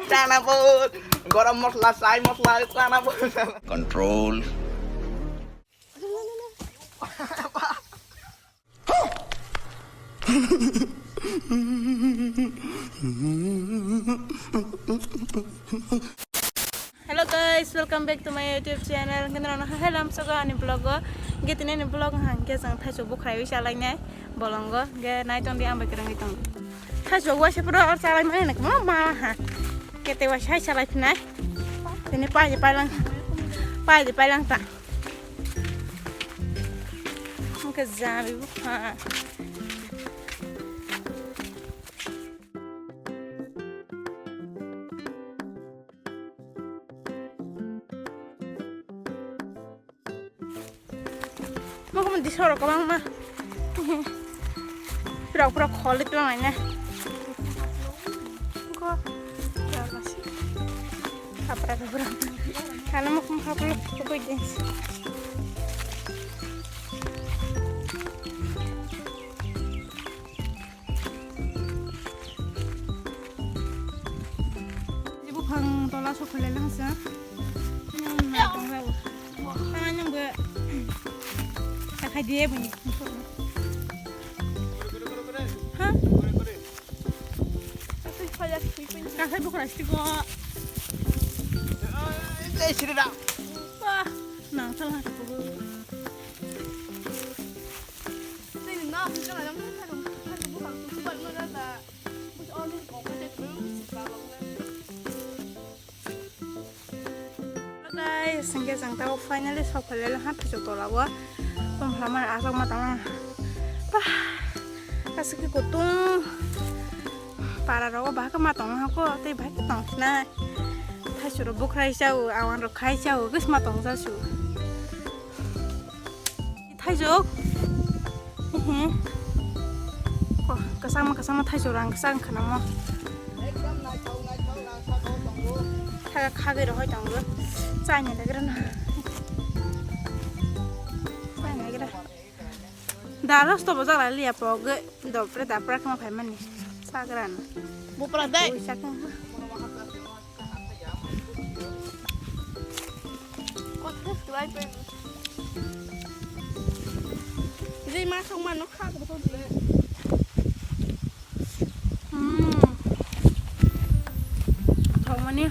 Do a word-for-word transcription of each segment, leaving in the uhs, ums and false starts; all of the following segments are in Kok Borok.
Chana bol, garam masala, chai masala, chana bol. Control. Hello guys, welcome back to my YouTube channel. Kini rano hai lam sogo ani vlog o. Ge tini ani vlog hang ke jang thaichuk bukhrai wi chalai nai bolongo. Ge nai tong di ang bai kerang tong. Thaichuk wa se pura or chalai mani nak ma ma ha. Kete wa sai chalai phinai. Tini pai je pai lang. Pai je pai lang ta. Ang ke jabi bukha. Mokon di sorok kwbangma. Pura pura kholi tong aina. Ko. Kapra kapra. Kana mokon kapra ko din. Buphang tola sok kholai lang sa. Nang na tong rao. Tang nang be. Takai dia bani. Ha? Kasai bukra sih kok. Eh, sini dah. Wah, nang salah aku. Guys, hingke jang tao finally sok phalai ha thaichuk tola o. Tong phalamani aswk ma tong. Bah, aswk khe kutung. Para rogo bahai khe ma tong ha ko, tei bahai khe tong sinai. Thaichuk rok bukhrai chao, awan rok khai chao, kis ma tong jasu. Thaichuk. Ehe. Ko, kwchangma, kwchangma thaichuk rang kwchang khanamo. Ekdam naithok, naithok rang saka o tongo. Thaga khagwi rohoi tongo. Chaini legra na. Chaini legra. Da rosto bo jala liya pogwi. Dopre dapra kama phaimani. Chagra na. Bupra dai. Ui, chakang. Jai ma song ma no kha ko di. Hmm. Thok mani.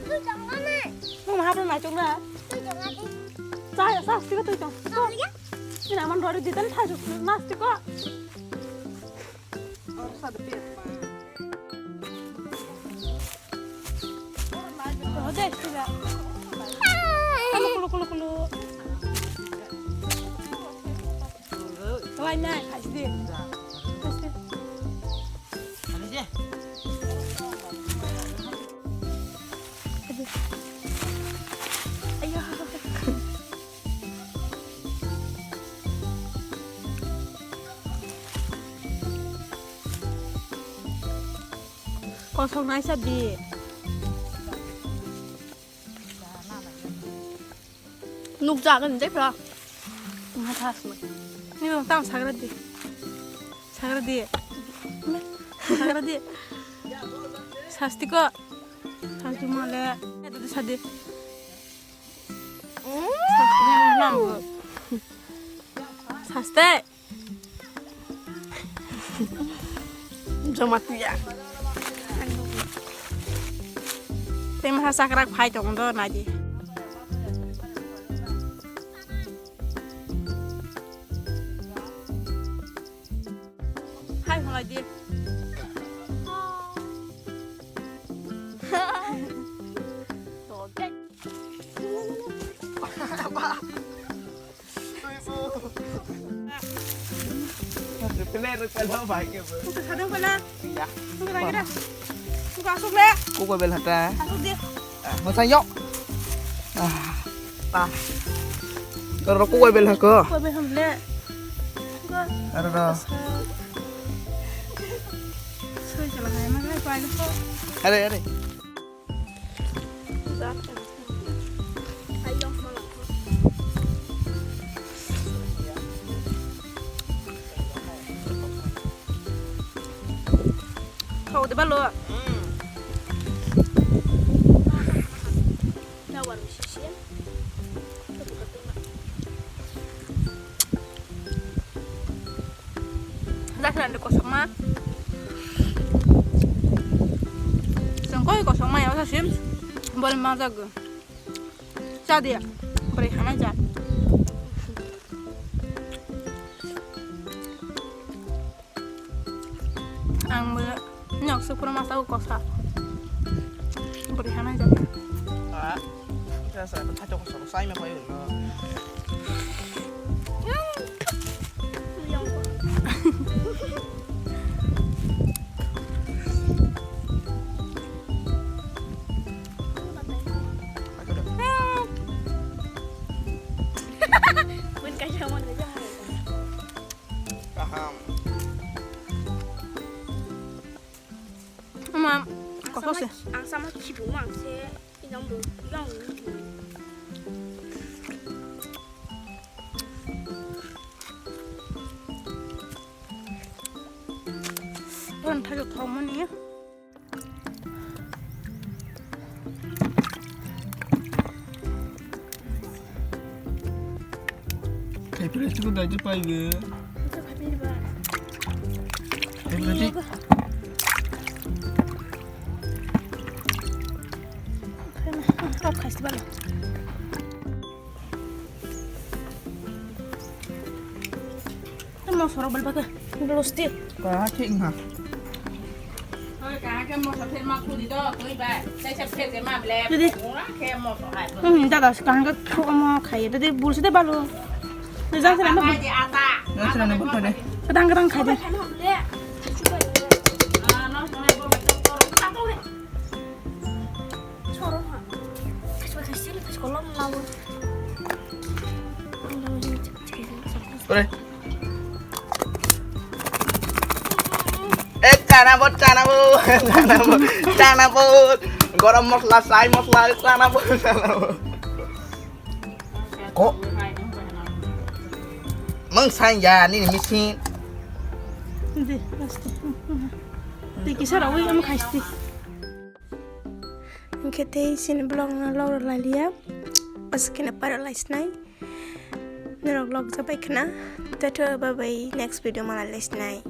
Twi tongmani. Nwng ma hapra naichuk na? Twi tongmani. Cha, cha, sika twi tong. Tong ya? Ina man rori ditan thaju nastik ko. Rode sika. Kulu, kulu, kulu, kulu. Kalai nai, khai sidi. Khai sidi. Ayo. Kosong naisa di. Nukjagani jai phra. Wngkha thasma. Nini tang sagra di. Nagra di. Nagra di. Sasti ko. Sasti male. Itu sadi. Sasti nam. Sasti. Jamatia. Tei masa sakrak phai tongo do naidi. Hai hwnlai di. Rwpele, rwpele, bai khe bo. Buka sadang pala. Ya. Buka lagi dah. Buka asuk le. Kok bai bel hata. Asuk di. Ah, masa yo. Ah. Ah. Ro kok bai bel hako. Kok bai ham le. Buka. Aro ro. Soi chala hai ma hai pai ko. Are, are. Thau de balo. Jakhlan de kosokma. Sengkoi kosokma ya sa sim. Bol ma jago. Cha dia. Beri hana cha. Ang bo nok sukro masa ko kosa. Beri hana cha. Ah. Sa sa ta chok sa sa ma pai no. Kaham. Mama, kosok se. Ang sama khibu mang se. Yang bo, yang. Ron thajak thok mani. Khai pura chuku dai je pai ge. Khai pura di. Khai na, khai na. Mosorok bal baka blusti. Ka thik ha. Oi, ka ke moso pher ma khudi do, koi ba. Sai sa pher ke ma ble. Didi. Ora ke moso hai. Hmm, dada, kahang ka thok mo khai. Didi, bul sidi balu. Didi, jang sila na. Jang sila na bul khai de. Kadang kadang khai de. Ah, no, no, no, no, no, no. Ore. Eh, chana bot, chana bot, chana bot, chana bot. Gorom mosla, sai mosla, chana bot, chana bot. Ko. Mung sai ya, nini misin. Di, pasti. Di, kisa rawi am khaisti. Hingke tei chini vlog no log rw lai liya. Aswk khe no para lai sinai. Norok log jabai khna. Tei to bye bye, next video ma lai lai sinai.